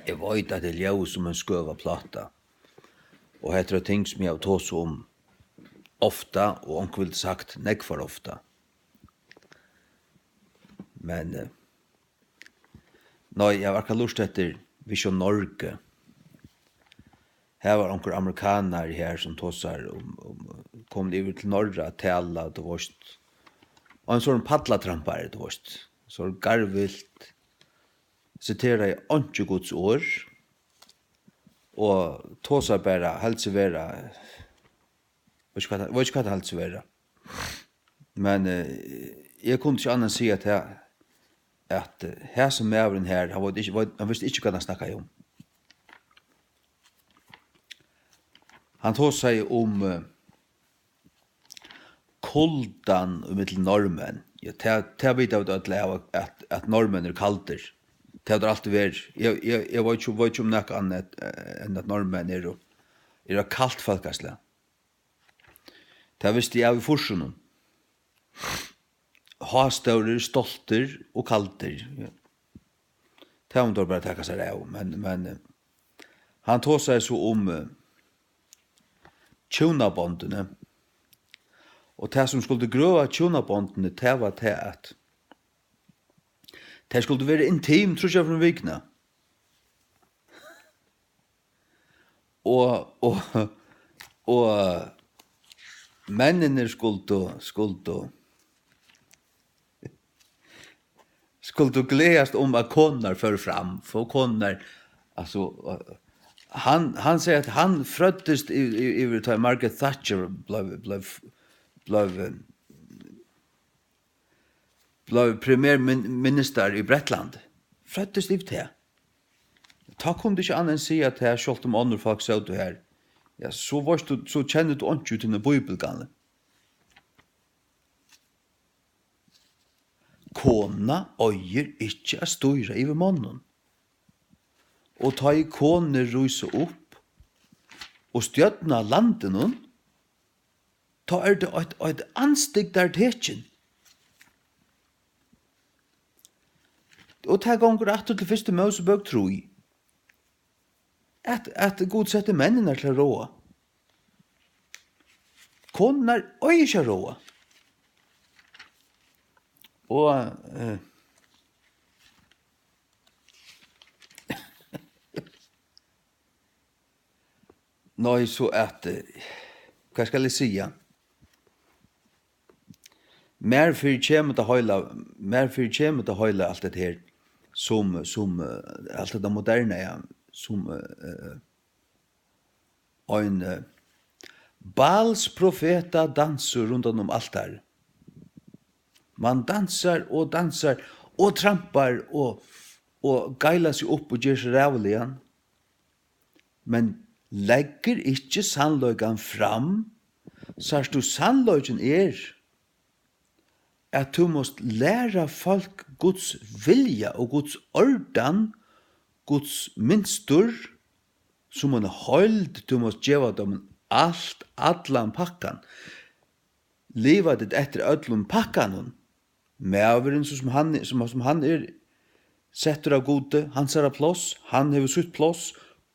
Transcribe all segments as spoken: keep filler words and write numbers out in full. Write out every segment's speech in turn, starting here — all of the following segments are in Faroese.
Eg veit, at eg ljóði sum ein skøva pláta, og hetta er eitt ting, sum eg havi tosað um ofta, og onkur vildi sagt nógv for ofta. Men, eh, nei, eg havi akkurát lurtað eftir Vision Norge. Har var onkur amerikanari her, sum tosar um, um, komin yvir til Norra at tala, tú veist. Og ein sovorðin pallatrampari, tú veist. Sovorðin garvilt, siteraði einki Guds orð og tosar bara, helt seg vera, veit ikki, hvat, veit ikki, hvat hann helt seg vera. Men, eh, eg kundi ikki annað enn siga, at, at, eh, hasin maðurin her, hann veit ikki, veit, hann visti ikki, hvat hann snakkaði um. Hann tosaði um, eh, kuldan ímillum norðmenn. Ja, tað, tað vita vit øll av, at, at norðmenn eru kaldir. Tað hava teir altíð verið. Eg, eg, eg veit ikki, veit ikki um nakað annað, eh, enn at norðmenn eru, eru eitt kalt fólkaslag. Tað visti eg av í fýrsunum. Hástórir, stoltir og kaldir. Ja. Tað mugu teir bara taka sær av. Men, men, eh, hann tosaði so um, eh, hjúnabondini. Og tað, sum skuldi grøða hjúnabondini, tað var tað, at tey skuldu vera intim tríggjar ferðir um vikuna. Og, og, og menninir skuldu, skuldu, skuldu gleðast um, at konurnar fóru fram, for konurnar, altso, hann, hann segði, at hann frøddist y-, y-, yvir, tá Margaret Thatcher bleiv, bleiv, bleiv, bleiv premierminister í Bretlandi. Frøddist yvir tað. Tá kundi ikki annað enn siga tað, sjálvt um onnur fólk sótu har. Ja, so veitst tú, so kennir tú einki í tíni bíbel, gamli. Kona eigur ikki at stýra yvir monnum. Og tá ið konur rísa upp og stjórna landinum, tá er tað eitt, eitt andstygdartekin. Og tað gongur aftur til fyrstu Mósebók trý. At, at Gud setti menninar til at ráða. Konurnar eiga ikki at ráða. Og, eh, nei, so at, eh, hvat skal eg siga? Mær fyri kemur tað heila, mær fyri kemur tað heila, alt hetta her, sum, sum, eh, alt hetta moderna, ja, sum, eh, eh, ein, eh, Baals profeta dansur rundan um altarið. Mann dansar og dansar og trampar og, og geilar seg upp og ger seg ræðuligan, men leggur ikki sannleikan fram. Sært tú, sannleikin er, at tú mást læra fólk Guds vilja og Guds ordan, Guds mynstur, sum eina heild. Tú mást geva teimum alt, allan pakkan. Liva tit eftir øllum pakkanum? Maðurin, so sum hann, sum, sum hann er settur av Gudi, hansara pláss, hann hevur sítt pláss,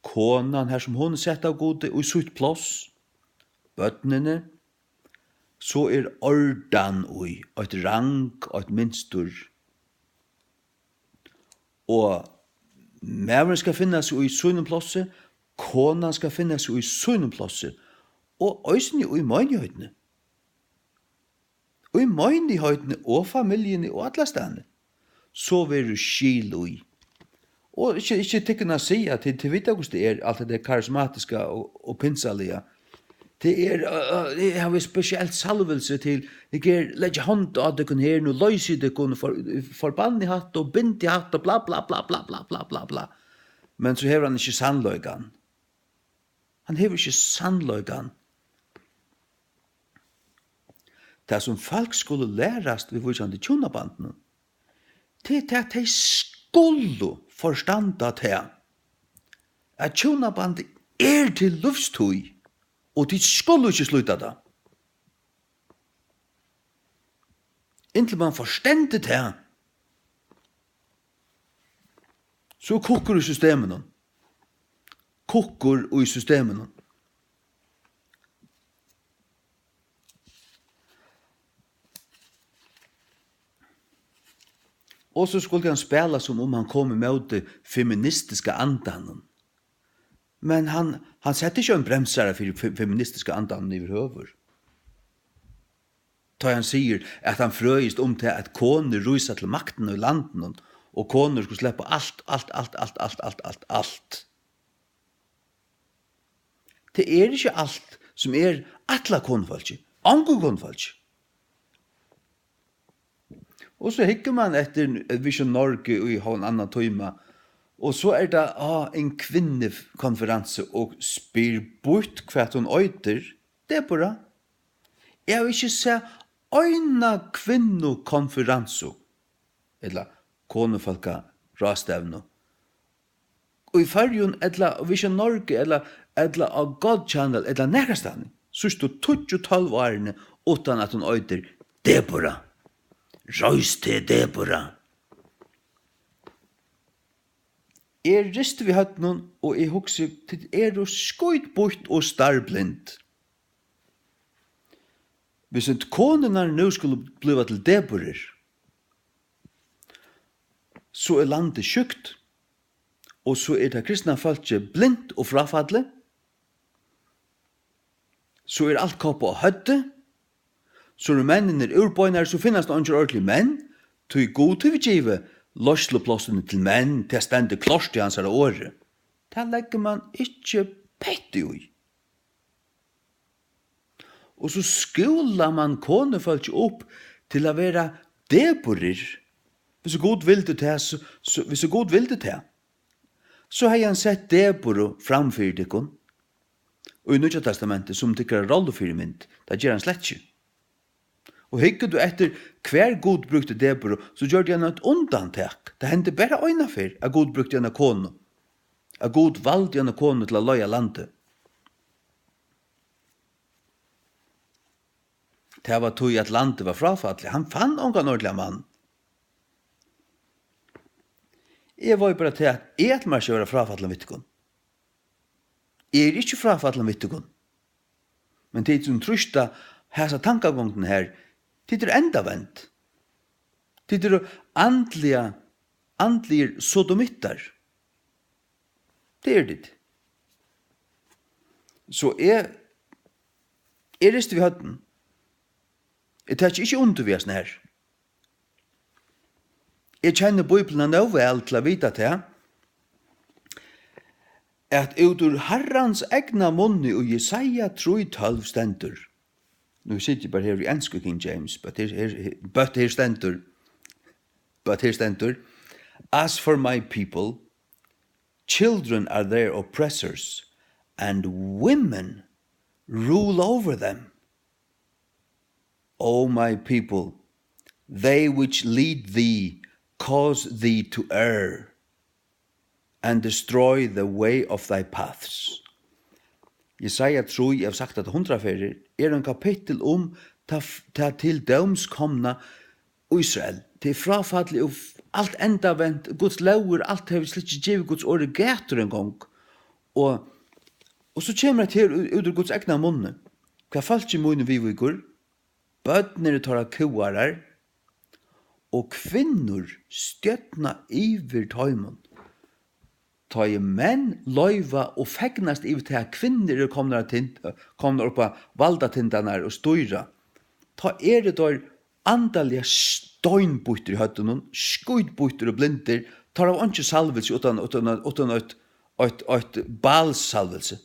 konan, har sum hon er sett av Gudi, í sítt pláss, børnini, so er ordan í, eitt rang, eitt mynstur. Og maðurin skal finna seg í sínum plássi, konan skal finna seg í sínum plássi, og eisini í meinigheitini. Í meinigheitini og familjuni og allastaðni. So verður skil í. Og ikki, ikki tykkum at siga, tit, tit vita, hvussu tað er, alt hetta karismatiska og, og pinsaliga. Tað er, ø, ø, eg havi spesielt salvilsi til, eg ger, leggi hond á tykkum her, nú loysi eg tykkum, for, forbanni hatta og bindi hatta, bla, bla, bla. Men so hevur hann ikki sannleikan. Hann hevur ikki sannleikan. Tað, sum fólk skulu lærast viðvíkjandi hjúnabandinum, tað er tað, tey skulu forstanda tað, at hjúnabandið er til lívstíð, og tit skulu ikki slíta tað. Inntil mann forstendur tað, so er kukkur í systeminum. pukkur í systeminum. Og so skuldi hann spæla, sum um hann kom ímóti feministiska andanum. Men hann, hann setti ikki ein bremsara fyri fe-, feministiska andanum yvirhøvur. Tá hann sigur, at hann frøist um tað, at konur rísa til maktina í landinum, og konur skulu sleppa alt, alt, alt. Tað er ikki alt, sum er ætlað konufólki, ongum konufólki. Og so hyggur mann eftir Vision Norge í hálvan annan tíma, og so er tað á ein kvinnukonferansu og spyr býtt, hvat hon eitur. Deborah. Eg havi ikki sæð eina kvinnukonferansu, ella konufólkaráðstevnu, í Føroyum, ella Vision Norge, ella, ella á God Channel, ella nakrastaðni, síðstu tíggju, tólv árini, uttan at hon eitur Deborah. Reis teg, Deborah. Eg risti við høvdinum, og eg hugsi, tit eru skítbýtt og starblind. Hvis at konurnar nú skulu blíva til Deborir, so er landið sjúkt, og so er tað kristna fólkið blint og fráfallið, so er alt koppað á høvdið, so eru menninir úrbeinar, so finnast eingir ordiligir menn, tí Gud hevur givið leiðsluplássini til menn, tað stendur klárt í hansara orði. Tað leggur mann ikki petti í. Og so skúlar mann konufólki upp til at vera Deborir. Hvis Gud vildi tað, so, so, hvis Gud vildi tað, so hevði hann sett Deboru fram fyri tykkum í Nýggja Testamenti sum tykkara rollufyrimynd. Tað ger hann slett ikki. Og hyggur tú eftir, hvar Gud brúkti Deboru, so gjørdi hann eitt undantak. Tað hendi bara eina ferð, at Gud brúkti eina konu, at Gud valdi eina konu til at leiða landið. Tað var tí, at landið var fráfallið. Hann fann ongan ordiligan mann. Eg veit bara tað, at eg ætli mær ikki at vera fráfallin við tykkum. Eg eri ikki fráfallin við tykkum. Men tit, sum trýsta hasa tankagongdina her, tit eru endavend. Tit eru andliga, andligir sodomittar. Tað eru tit. So eg, eg risti við høvdinum. Eg taki ikki undir við hasum her. Eg kenni Bíbliuna nóg væl til at vita tað, at út úr Harrans egna munni í Jesaja trý tólv stendur, nú siti eg bara her í ensku King James, but her, her, but her stendur, but her stendur, "As for my people, children are their oppressors, and women rule over them." O my people, they which lead thee cause thee to err, and destroy the way of thy paths. Jesaja trý, eg havi sagt tað hundrað ferðir, er ein kapittul um tað, tað til dóms komna Ísrael. Tað er fráfallið og f-, alt endavent, Guds lógir, alt hevur slett ikki givið Guds orði gætur eingong. Og, og so kemur hetta her ú-, út úr Guds egna munni. Hvat fólki míni viðvíkur, børn eru teirra kúgarar, og kvinnur stjórna yvir teimum. Tá ið menn loyva og fegnast yvir tað, at kvinnur eru komnar á tind-, komnar upp á valdatindarnar og stýra, tá eru teir andaliga steinbýttir í høvdinum, skítbýttir og blindir, teir hava einki salvilsi uttan, uttan, uttan eitt, eitt, eitt Baals salvilsi.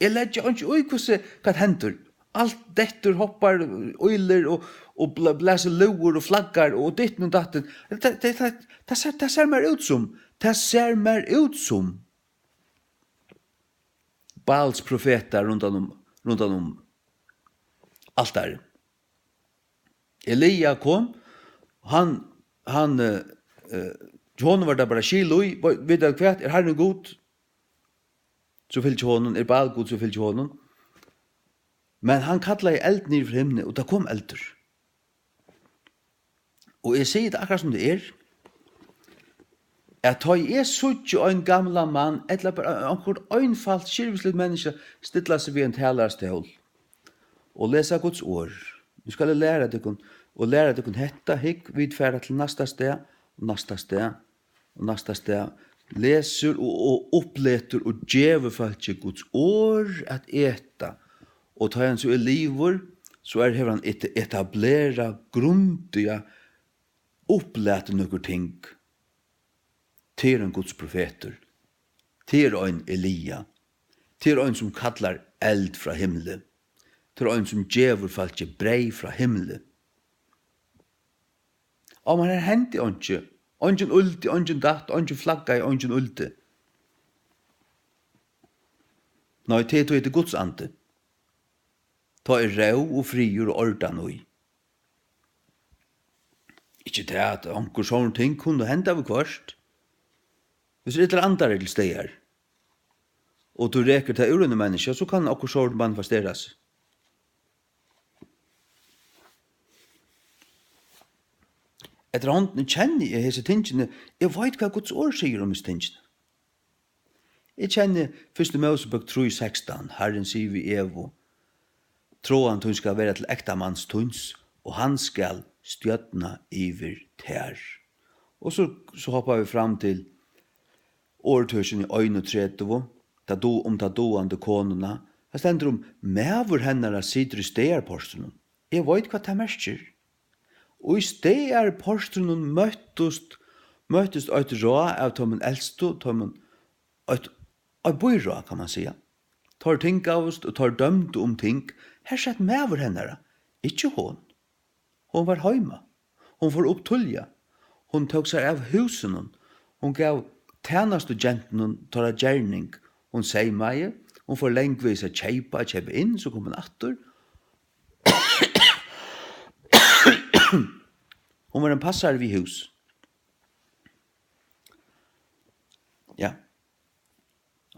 Eg leggi einki í, hvussu, hvat hendir. Alt dettur, hoppar, ýlir og, og bla-, blæsir lúður og flaggar og dittin og dattin. Tað, tað, tað, tað sær, tað sær mær út sum, tað sær mær út sum Baals profetar rundan um, rundan um altarið. Elia kom, hann, hann, eh, eh, hjá honum var tað bara skil í, veit, veit tú hvat, er Harrin Gud, so fylgi honum, er Baal Gud, so fylgi honum. Men hann kallaði eld niður frá himni, og tað kom eldur. Og eg sigi tað akkurát sum tað er. at tá eg síggi ein gamlan mann, ella bara onkurt einfalt, skilvitsligt menniskja, stilla seg við ein talarastól og lesa Guds orð. Nú skal eg læra tykkum, og læra tykkum hetta, hygg, vit fara til næsta stað, og næsta stað, og næsta stað, lesur og, og uppletur og gevur fólki Guds orð at eta. Og tá hann so er liðugur, so er, hevur hann et-, etablerað grundiga upplatið nøkur ting. Tað er ein Guds profetur. Tað er ein Elia. Tað er ein, sum kallar eld frá himli. Tað er ein, sum gevur fólki breyð frá himli. Á, men her hendi einki. Eingin ýldi, eingin datt, eingin flaggaði, eingin ýldi. Nei, tað er tí, at Guds andi. Tá er ró og friður og ordan í. Ikki tað, at onkur sovorðin ting kunnu henda viðhvørt. Hvis illir andar eru til staðar, og tú rekur tað úr einum menniskja, so kann okkurt sovorðið manifestera seg. Eftir hondini kenni eg hesi tingini, eg veit, hvat Guds orð sigur um hesi tingini. Eg kenni fyrstu Mósebók trý sekstan, Harrin sigur við Evu: "Tráan tín skal vera til ektamans tíns, og hann skal stjórna yvir tær." Og so, so hoppa vit fram til orðtøkini einogtretivu, tað du-, um ta dugandi konuna. Tað stendur um, maður hennara situr í staðarportrinum. Eg veit, hvat tað merkir. Og í staðarportrinum møttust, møttust eitt ráð av teimum elstu, teimum, eitt, eitt býráð, kann man siga. Teir tingaðust og teir dømdu um ting. Her sat maður hennara, ikki hon. Hon var heima. Hon fór upp tíðliga. Hon tók sær av húsinum. Hon gav tænastugentunum teirra gerning. Hon seymaði. Hon fór langvegis at keypa, at keypa inn, so kom hon aftur. Hon var ein passari við hús. Ja.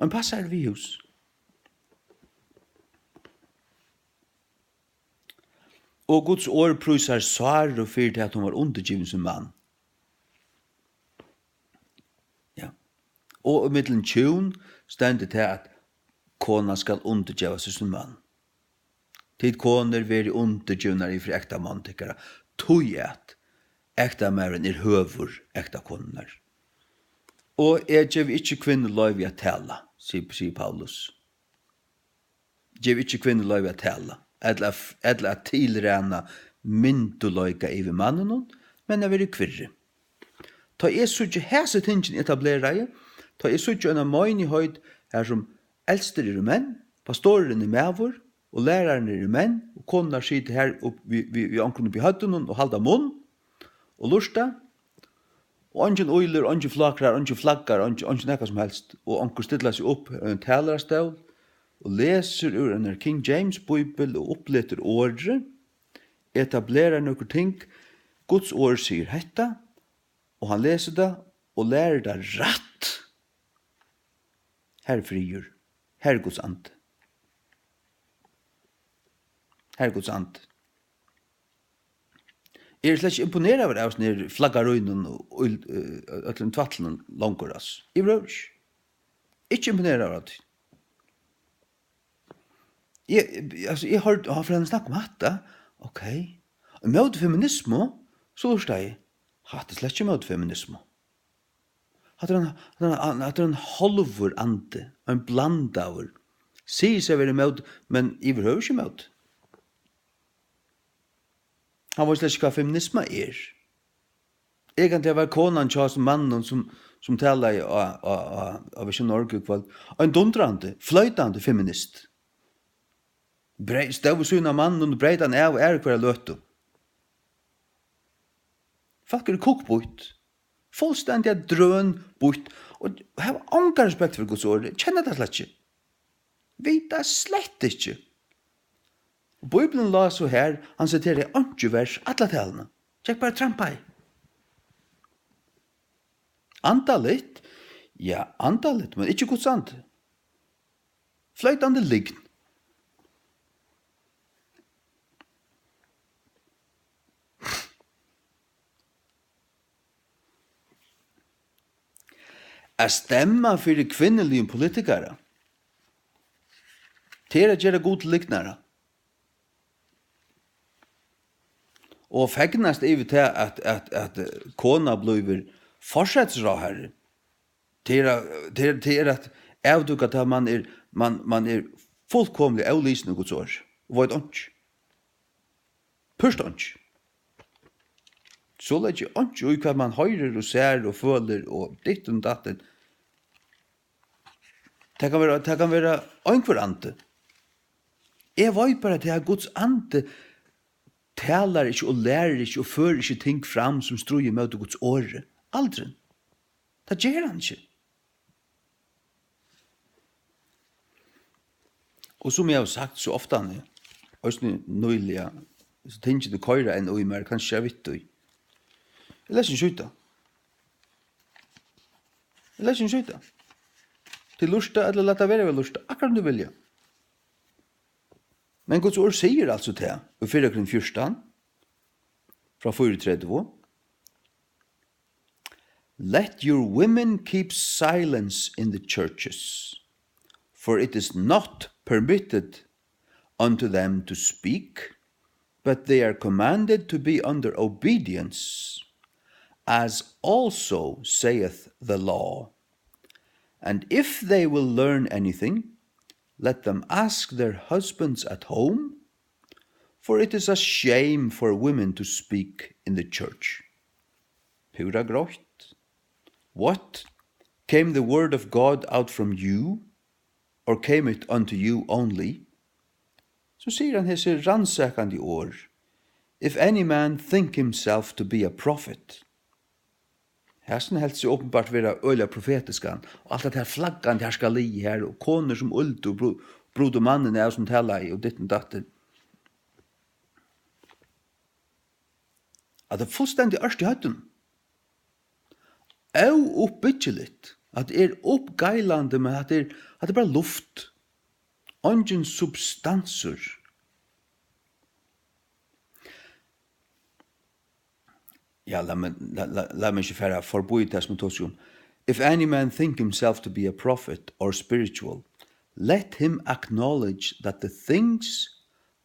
Ein passari við hús. Og Guds orð prísar Sáru fyri tað, at hon var undirgivin sín mann. Ja. Og ímillum hjún stendur tað, at kona skal undirgeva seg sín mann. Tit konur, verið undirgivnar yvir ektamann tykkara, tí at ektamaðurin er høvur ektakonunnar. Og eg gevi ikki kvinnu loyvi at tala, sigur, sigur Paulus. Gevi ikki kvinnu loyvi at tala, ella, ella at tilræna myndugleika yvir manninum, men at vera í kvirri. Tá eg síggi hasi tingini etableraði, tá eg síggi eina meinigheit, har sum elstir eru menn, pastorurin er maður, og lærarin eru menn, og konurnar sita har upp við, við, við onkrum uppi í høvdinum og halda munn og lurta, og eingin ýlir, eingin flakrar, eingin flaggar, eingin, eingin nakað sum helst, og onkur stillar seg upp, hevur ein talarastól, og lesur úr einari King James Bíbel og uppletur orðið, etablerar nøkur ting. Guds orð sigur hetta, og hann lesur tað og lærir tað rætt. Har er friður. Har er Guds andi. Har er Guds andi. Eg eri slett ikki imponeraður av hesum her flaggarínum og, og, eh, øllum tvætlinum longur, altso. Yvirhøvur ikki. Ikki imponeraður av tí. Eg, altso, eg hoyrdi, á, fer hann at snakka um hatta? Ok. Ímóti feminismu, so lurtaði eg. Hatta er slett ikki ímóti feminismu. Hatta er ein, hatta er ein, hatta er ein hálvur andi, ein blandaður. Sigur seg vera ímóti, men yvirhøvur ikki ímóti. Hann veit slett ikki, hvat feminisma er. Eigentliga var konan hjá hasum manninum, sum, sum talaði á, á, á, á Vision Norge í kvøld, ein dundrandi, floytandi feminist. Brei-, stóð við síðuna av manninum og breyt hann av aðru hvørja løtu. Fólk eru kukkbýtt. Fullstendiga drønbýtt. Og hava onga respekt fyri Guds orði. Kenna tað slett ikki. Vita slett ikki. Og Bíblian lá so har, hann siteraði einki vers, alla taluna. Gekk bara og trampaði. Andaligt? Ja, andaligt, men ikki Guds andi. Floytandi lygn. at stemma fyri kvinnuligum politikara, tað er at gera Gud til lygnara. Og fegnast yvir tað, at, at, at, eh, kona blívur forsætisráðharri. Tað er at, tað er, tað er at avdúka, at man er, man, man er fullkomiliga ólisin í Guds orð og veit einki. Púrt einki. So leggi eg einki í, hvat man hoyrir og sær og følir og dittin og dattin. Tað kann vera, tað kann vera einhvør andi. Eg veit bara, at tað er Guds andi talar ikki og lærir ikki og førir ikki ting fram, sum stríðir móti Guds orði. Aldrin. Tað ger hann ikki. Og sum eg havi sagt so ofta, eisini nýliga, so tingini koyra enn í mær, kanska við tí. Eg lesi ikki í tað. Eg lesi ikki í tað. Tit lurta ella lata vera við at lurta, akkurát sum tit vilja. Men Guds orð sigur altso tað, í fyrra Korint fjúrtan, frá fýraogtretivu: "Let your women keep silence in the churches, for it is not permitted unto them to speak, but they are commanded to be under obedience, as also saith the law. And if they will learn anything, let them ask their husbands at home, for it is a shame for women to speak in the church." Púra greitt. "What? Came the word of God out from you, or came it unto you only?" So sigur hann hesi rannsakandi orð: "If any man think himself to be a prophet." Hasin helt seg openbart vera øgiliga profetiskan, og alt at her flaggandi her skal liga her, og konur sum øldu og bru-, brutu mannin av sum talaði, og ditten datten. At tað er fullstendig ørt í høvdinum. Óuppbyggiligt. At tað er uppgeilandi, men at tað er, at tað er bara luft. Eingin substansur. Ja, lat meg, la, la, lat meg ikki fara forbí tað sum eg tosi um. "If any man think himself to be a prophet or spiritual, let him acknowledge that the things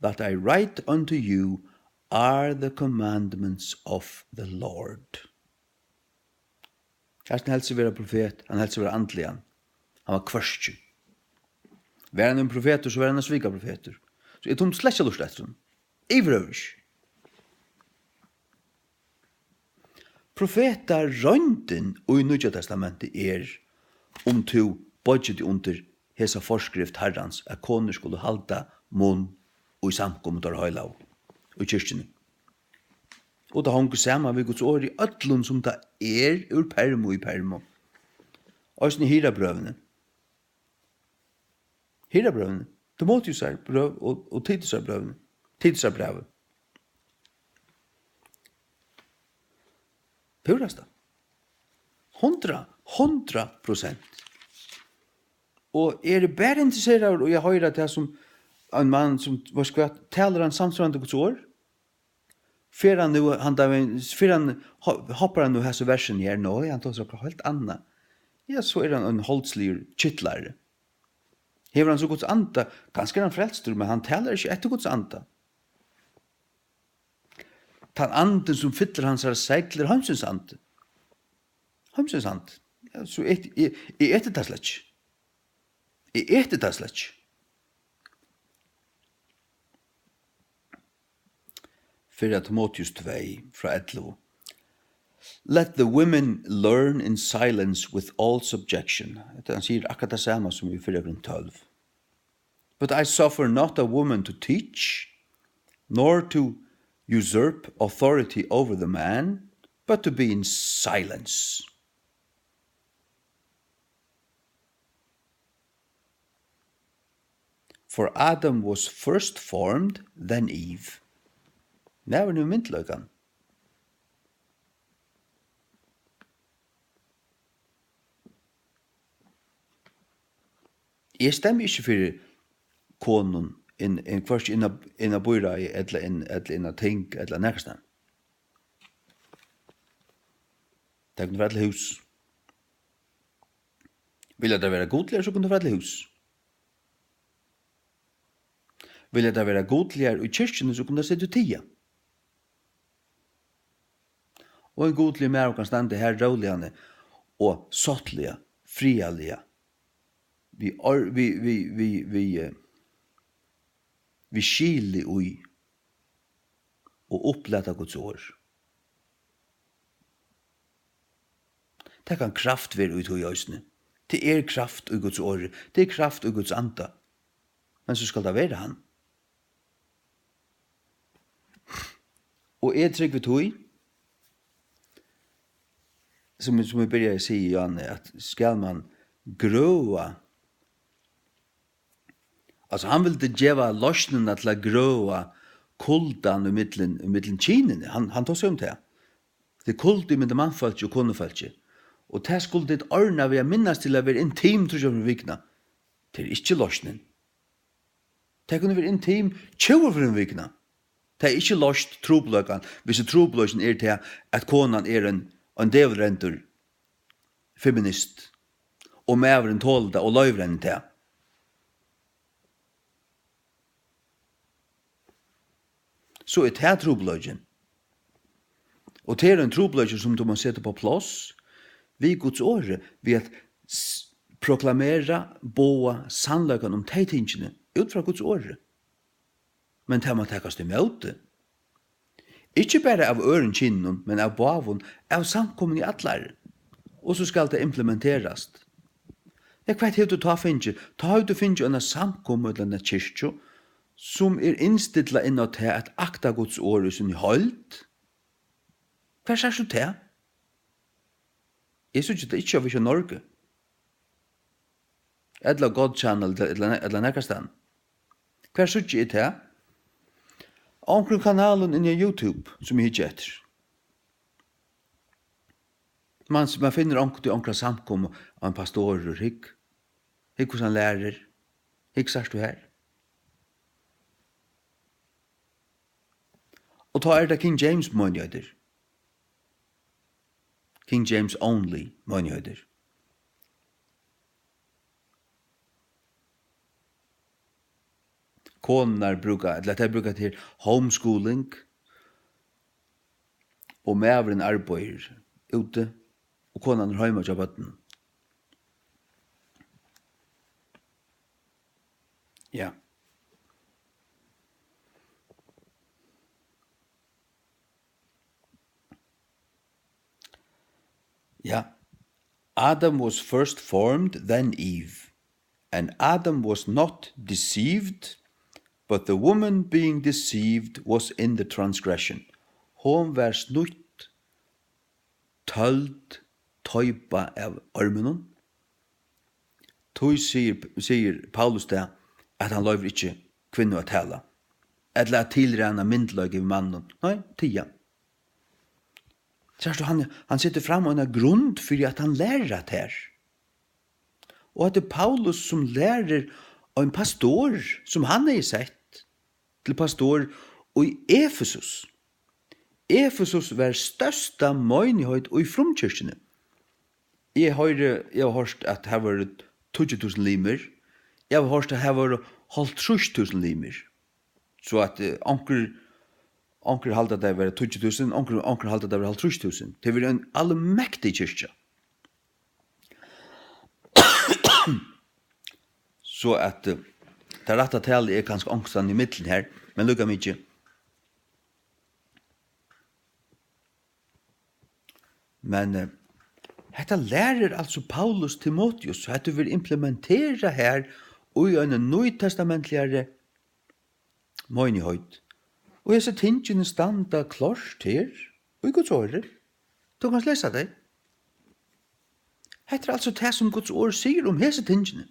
that I write unto you are the commandments of the Lord." Hasin helt seg vera profet, hann helt seg vera andligan. Hann var hvørki. Var hann ein profetur, so var hann ein svikaprofetur. So eg tímdi slett ikki at lurta eftir honum. Yvirhøvur ikki. Profetaroyndin í Nýggja Testamenti er, um tú boyggir teg undir hesa forskrift Harrans, at konur skulu halda munn í samkomu teirra heilagu í kirkjuni. Og tað hongur saman við Guds orð í øllum, sum tað er, úr perm og í perm. Eisini Hirabrøvini. Hirabrøvini. Timoteusar brøv og, og Titusar brøvini. Titusar brævi. Púrasta. Hundrað, hundrað prosent. Og eg eri bara interesseraður í at hoyra tað, sum ein mann, sum, veitst hvat, talar hann samsvarandi Guds orð? Fer hann nú handan vegin, fer hann, ho-, hoppar hann nú hasi versini her? Nei, hann tosar okkurt heilt annað. Ja, so er hann ein holdsligur kitlari. Hevur hann so Guds anda? Kanska er hann frelstur, men hann talar ikki eftir Guds anda. Tann andin, sum fyllir hansara segl, er heimsins andi. Heimsins andi. Ja, so eg, eg, eg eti tað slett ikki. Eg eti tað slett ikki. Fyrra Timoteus tvey, frá ellivu. "Let the women learn in silence with all subjection." Hetta, hann sigur akkurát tað sama sum í fyrra Korint tólv. "But I suffer not a woman to teach, nor to usurp authority over the man, but to be in silence." "For Adam was first formed, then Eve." Maðurin hevur myndugleikan. Eg stemmi ikki fyri konum inn, inn, hvørki inn á, inn á býráðið ella inn, ella inn á ting ella nakrastaðni. Tað kunnu vera til hús. Vilja tær vera gudligar, so kunnu tær fara til hús. Vilja tær vera gudligar í kirkjuni, so kunnu tær sita og tiga. Og ein gudligur maður kann standa har róliga og sáttliga, friðarliga, við or-, við, við, við, við, eh, við skili í og upplata Guds orð. Tað kann kraft vera í tí eisini. Tað er kraft í Guds orði. Tað er kraft í Guds anda. Men so skal tað vera hann. Og eg trúgvi tí, sum, sum eg byrjaði at siga, Johanne, at skal mann grøða, altso, hann vildi geva loysnina til at grøða kuldan í millum, í millum kynini. Hann, hann tosaði um tað. Tað er kuldi millum mannfólki og konufólki. Og tað skuldu tit ordna við at minnast til at vera intim tríggjar ferðir um vikuna. Tað er ikki loysnin. Tað kunnu vera intim tjúgu ferðir um vikuna. Tað er ikki loyst trupulleikan, hvis trupulleikin er tað, at konan er ein, ein dævulrendur feminist, og maðurin tolir tað og loyvir henni tað. So er tað trupulleikin. Og tað er ein trupulleiki, sum tú má seta upp á pláss við Guds orði, við at s-, proklamera, boða sannleikan um tey tingini út frá Guds orði. Men tað má takast ímóti. Ikki bara av øðrum kyninum, men av báðum, av samkomuni allari. Og so skal tað implementerast. Ja, hvat hevur tú tá fingið? Tá hevur tú fingið eina samkomu ella eina kirkju, sum er innstillað inn á tað at akta Guds orð í síni heild. Hvar sært tú tað? Eg síggi tað ikki á Vision Norge. Ella God Channel, ella, ella, ella nakrastaðni. Hvar síggi eg tað? Á onkrum kanalum inni á YouTube, sum eg hyggi eftir. Man, man finnur onkuntíð onkra samkomu av ein pastor og hygg. Hygg, hvussu hann lærir. Hygg, sært tú har. Og tá er tað King James, meini eg eitur. King James Only, meini eg eitur. Konurnar brúka, ella tey brúka til homeschooling, og maðurin arbeiðir úti, og konan er heima hjá børnunum. Ja. Ja. Adam was first formed, then Eve. And Adam was not deceived, but the woman being deceived was in the transgression. Hon var snýtt, tøld, teipa av orminum. Tí sigur, sigur Paulus tað, at hann loyvir ikki kvinnu at tala, ella at tilræna myndugleika við manninum. Nei, tiga. Sært tú, hann, hann setur fram eina grund fyri, at hann lærir at her. Og at tað er Paulus, sum lærir ein pastor, sum hann hevði sett til pastor í Efesus. Efesus var størsta meinigheit í frumkirkjuni. Eg hoyri, eg havi hoyrt, at har vóru tíggju túsund limir. Eg havi hoyrt, at har vóru hálvtrýss túsund limir. So at, eh, onkur, onkur halda, at tað var tíggju túsund, onkur, onkur halda, at tað var hálvtrýss túsund. Tað var ein almektig kirkja. So at, eh, tað rætta talið er kanska onkustaðni í millum her, men líka mikið. Men, eh, hetta lærir altso Paulus Timoteus, so hetta verður implementerað her í eini nýtestamentligari meinigheit. Og hesi tingini standa klárt her í Guds orði. Tú kanst lesa tey. Hetta er altso tað, sum Guds orð sigur um hesi tingini.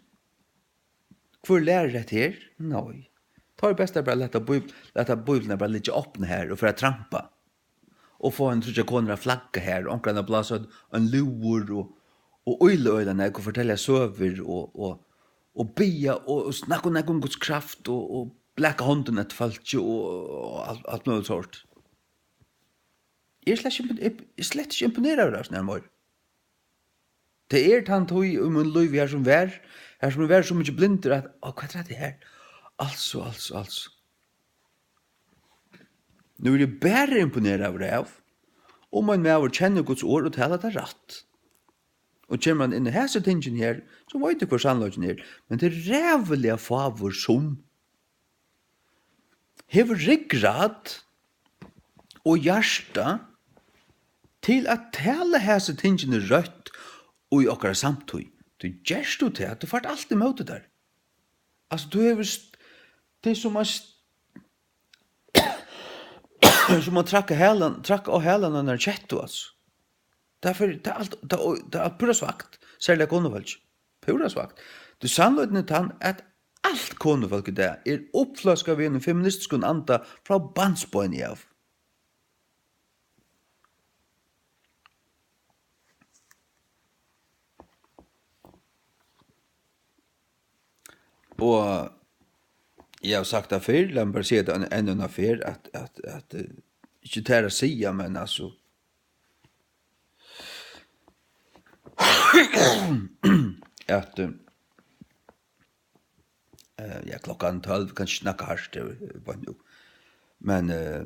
Hvør lærir hetta her? Nei. Tá er best at bara lata Bíb-, lata Bíbliuna bara liggja opna her og fara at trampa. Og fáa ein tríggjar konur at flagga her, og onkran at blása ein, ein lúður og, og ýla øgiliga nógv og fortelja søgur og, og, og biðja og, og snakka um, snakka um Guds kraft og, og blaka hondina eftir fólki og, og alt, alt møguligt sort. Eg eri slett ikki impo-, eg, eg eri slett ikki imponeraður av sovorðnum meir. Tað er tann tíð í mínum lívi her sum var, har sum eg var so mikið blindur at, á, hvat er hetta her? Altso, altso, altso. Nú eri eg bara imponeraður av, um ein maður kennir Guds orð og talar tað rætt. Og kemur hann inn í hesi tingini her, so veit eg, hvør sannleikin er. Men tað er ræðuliga fáur, sum hevur ryggrad og hjarta til at tala hesi tingini røtt í okkara samtíð. Tí gert tú tað, tú fært alt ímóti tær. Altso, tú hevur st-, tað er sum at st-, sum at trakka halan, trakka á halan á einari kettu, altso. Tað fer, tað er alt, tað, tað er alt púra svakt, serliga konufólki. Púra svakt. Tí sannleikin er tann, at alt konufólk í dag er uppfløskað við einum feministiskum anda frá barnsbeini av. Og eg havi sagt tað fyrr, lat meg bara siga tað enn, enn eina ferð, at, at, at, eh, ikki tað at siga, men altso, at, eh, eh, ja, klokkan tólv, kanska ikki nakað hart, eh, beint nú. Men, eh,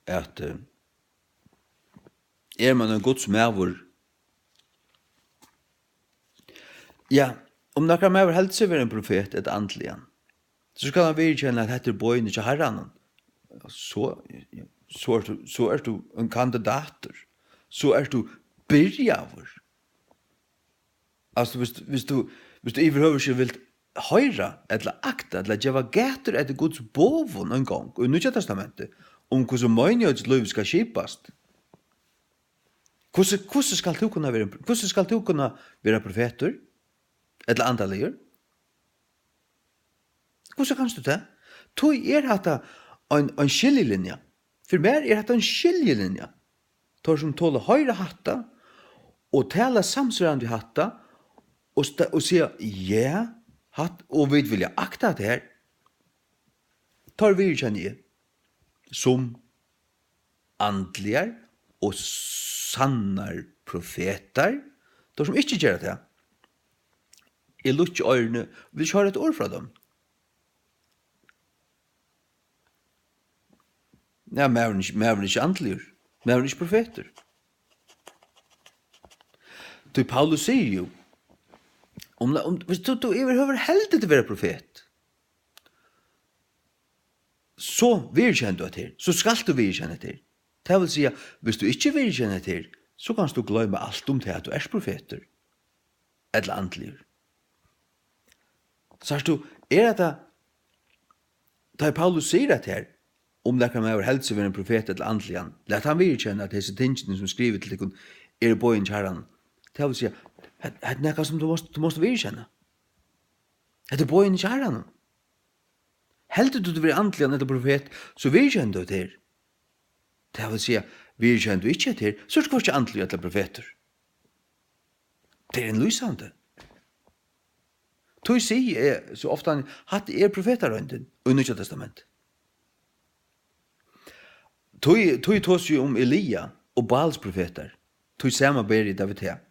at, eh, er man ein Guds maður, ja, um nakar maður heldur seg vera ein profet ella andligan, so skal hann viðurkenna, at hetta er boðini hjá Harranum. So, so ert tú, so ert tú ein kandidatur. So ert tú byrjaður. Altso, viss, viss tú, viss tú yvirhøvur ikki vilt hoyra, ella akta, ella geva gætur eftir Guds boðum ein gong í Nýggja Testamenti, um hvussu meinigheitslívið skal skipast, hvussu, hvussu skalt tú kunna vera, hvussu skalt tú kunna vera profetur, ella andaligur? Hvussu kanst tú tað? Tí er hatta ein, ein skiljilinja. Fyri mær er hatta ein skiljilinja. Teir sum tola hoyra hatta, og tala samsvarandi við hatta, og sta-, og siga, ja, hatt, og vit vilja akta hatta her, teir viðurkenni eg sum andligar og sannar profetar. Teir sum ikki gera tað, eg lukki oyruni, vil ikki hoyra eitt orð frá teimum. Ja, maðurin er ikki, maðurin er ikki andligur. Maðurin er ikki profetur. Tí Paulus sigur jú, um, um, viss tú, tú yvirhøvur heldur at vera profet, so viðurkenn tú hetta her, so skalt tú viðurkenna hetta her. Tað vil siga, viss tú ikki viðurkennir hetta her, so kanst tú gloyma alt um tað, at tú ert profetur ella andligur. Sært tú, er hetta, tá ið Paulus sigur hetta her, um nakar maður heldur seg vera ein profet ella andligan, lat hann viðurkenna, at hesi tingini, sum skriva til tykkum, eru boðin hjá Harranum. Tað vil siga, hetta, hetta er nakað, sum tú mást, tú mást viðurkenna. Hetta er boðini hjá Harranum. Heldur tú, tú verður andligan ella profet, so viðurkennir tú hetta her. Tað vil siga, viðurkennir tú ikki hetta her, so ert tú hvørki andligur ella profetur. Tað er innlýsandi. Tí sigi eg so ofta, hatta er profetaroyndin í Nýggja Testamenti. Tí, tí tosi eg um Elia og Baals profetar. Tí sama beri eg tað við tað.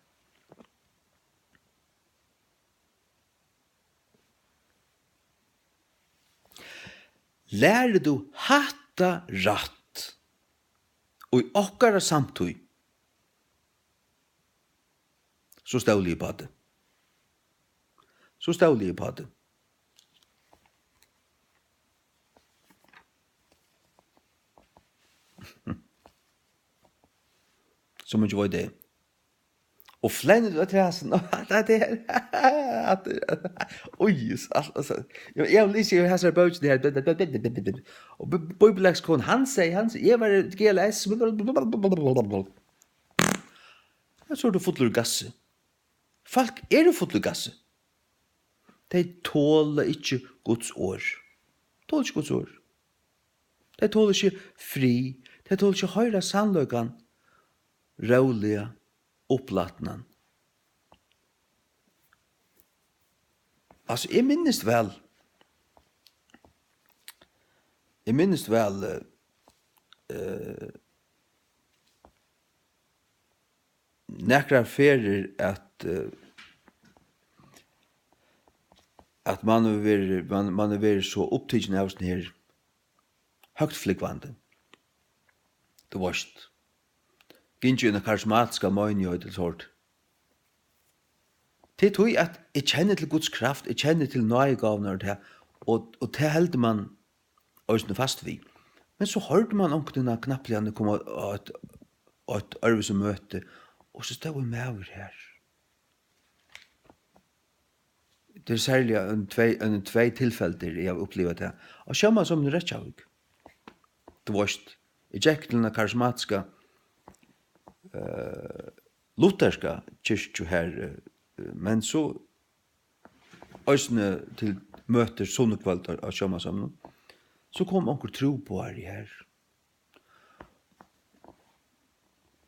Lærir tú hatta rætt í okkara samtíð, so stóli eg upp á teg. So stóli eg upp á teg. So mikið veit eg. Og flennir tú eftir hasum? Hatta er, hatta er, oj, alt, altso, eg, eg havi lisið í hasari bókini her, og bí-, bíbliuleksikon, hann segði, hann segði, eg var G L S, men so ert tú fullur í gassi. Fólk eru full í gassi. Tey tola ikki Guds orð. Tola ikki Guds orð. Tey tola ikki frið. Tey tola ikki at hoyra sannleikan róliga, upplatnan. Altso, eg minnist væl, eg minnist væl, eh, eh, nakrar ferðir, at, eh, at mann hevur verið, mann, mann hevur verið so upptikin av sånn her høgtflúgvandi. Tú veist, gingið inn á karismatiska meinigheit, ella so. Tað er tí, at eg kenni til Guds kraft, eg kenni til náðigávurnar og tað, og, og tað heldur mann eisini fast við. Men so hoyrdi mann onkuntíð, knappliga, hann kom á, á eitt, á eitt øðrvísi møti, og so stóð ein maður har. Tað er serliga ein tvey, ein tvey tilfeldir, eg havi upplivað tað. Á sjómansheiminum í Reykjavík. Tú veist, eg gekk til eina karismatiska, eh, lutherska kirkju har, eh, men so eisini til møtir sunnukvøld á, á sjómansheiminum. So kom onkur trúboðari har.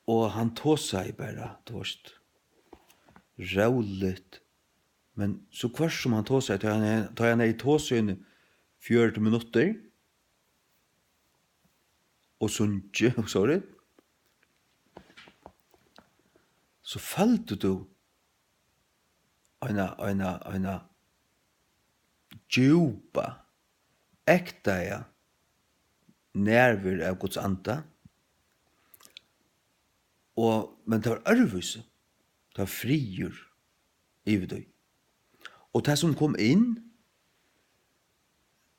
Og hann tosaði bara, tú veist, róligt. Men so hvørt sum hann tosaði, tá hann, tá hann hevði tosað í eini fjøruti minuttir, og sungið, og so, so føldi tú eina, eina, eina djúpa, ektaða nærveru av Guds anda. Og, men tað var øðrvísi. Tað var friður yvir tí. Og tað sum kom inn,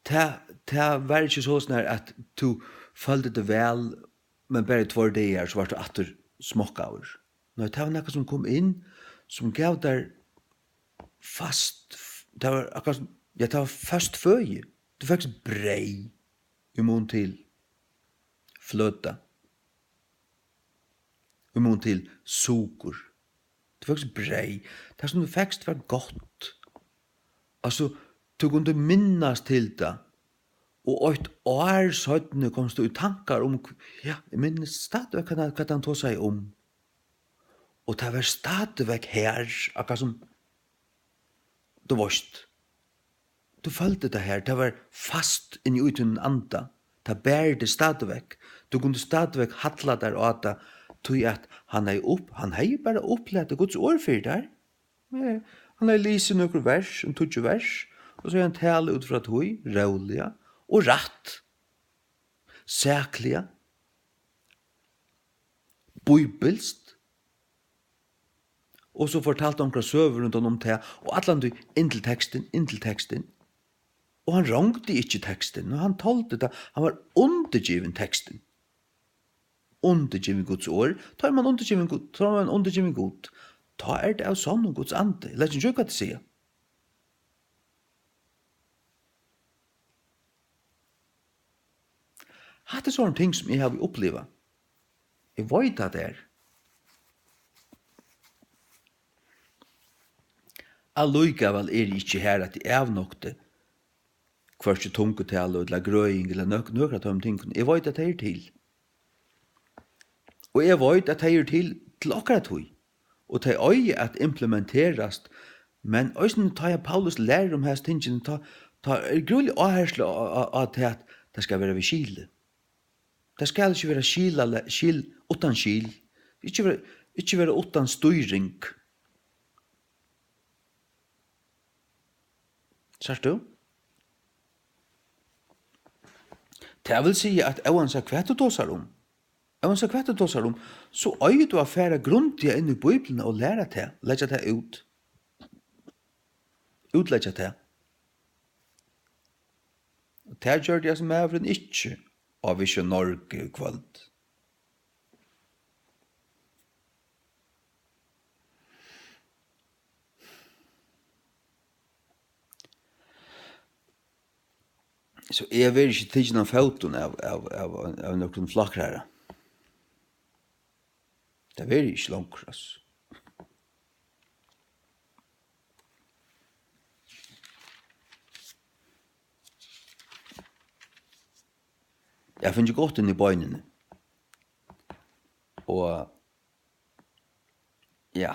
tað, tað var ikki so snar, at tú føldi teg væl, men bara í tveir dagar, so vart tú aftur smokkaður. Nei, tað var nakað, sum kom inn, sum gav tær fast, tað var akkurát sum, ja, tað var fast føði. Tú fekst breyð í mun til fløta, í mun til sukur. Tú fekst breyð. Tað, sum tú fekst, var gott. Altso, tú kundi minnast til tað, og eitt ár seinni komst tú í tankar um, ja, eg minnist stadigvæk, hvat hann, hvat hann tosaði um. Og tað var stadigvæk her, akkurát sum, tú veist, tú føldi tað her, tað var fast inni í tínum anda, tað bar teg stadigvæk, tú kundi stadigvæk halla tær á tað, tí at hann hevði upp, hann hevði bara upplatið Guds orð fyri tær. Eh, hann hevði lisið nøkur vers, ein tíggju vers, og so hevði hann talað út frá tí, róliga og rætt, sakliga, bíbilskt, og so fortalt onkra søgu rundan um tað, og allan tí inn til tekstin, inn til tekstin. Og hann rongdi ikki tekstin, og hann toldi tað, hann var undirgivin tekstin. Undirgivin Guds orð, tá er mann undirgivin Gud, tá er mann undirgivin Gud. Tá er tað av sonnum Guds andi. Lat ikki hvat tey siga. Hatta er sovorðin ting, sum eg havi upplivað. Eg veit, at tað er. Allíkavæl eri eg ikki har, at eg avnokti hvørki tungutalu ella grøðing ella nøk-, nøkur av teimum tingunum. Eg veit, at tey eru til. Og eg veit, at tey eru til, til okkara tíð. Og tey eiga at implementerast, men eisini tá ið Paulus lærir um hasi tingini, tá, tá er grúiliga áhersla á, á, á tað, at tað skal vera við skili. Tað skal ikki vera skilale-, skil, uttan skil. Ikki vera, ikki vera uttan stýring. Sært tú? Tað vil siga, at óansæð hvat tú tosar um, óansæð hvat tú tosar um, so eigur tú at fara grundiga inn í Bíbliuna og læra tað, leggja tað út. Útleggja tað. Og tað gjørdi hasin maðurin ikki á Vision Norge í kvøld. So eg verði ikki tikin av fótum av, av, av, av nøkrum flokkrara. Tað verði eg ikki longur, altso. Eg havi fingið gott inn í beinini. Og, ja.